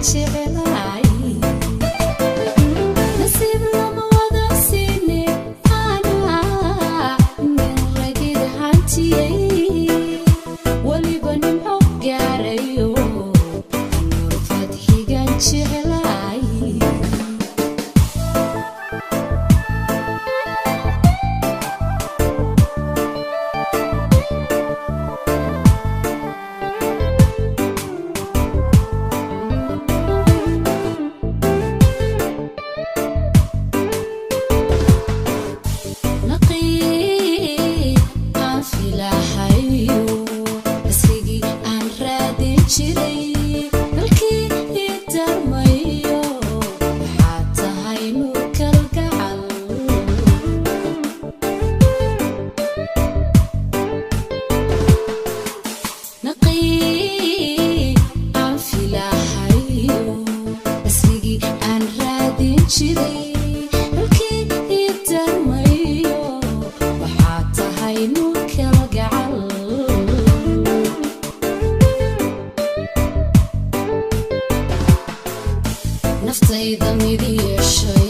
Jecelahay nasiib lama wada siine, anaa nin ragid hantiyey, weliba nimco gaarayo, Nuur Fadxigan jecelahay. Naqii aan filahayo, isligii aan raadin jiray, halkii ii darmayo, waxaad tahay nuur kalgacal. Naqii aan filahayo, isligii aan raadin jiray, halkii ii darmayo, waxaad tahay nuur kalgacal. Naftayda mid yeeshay.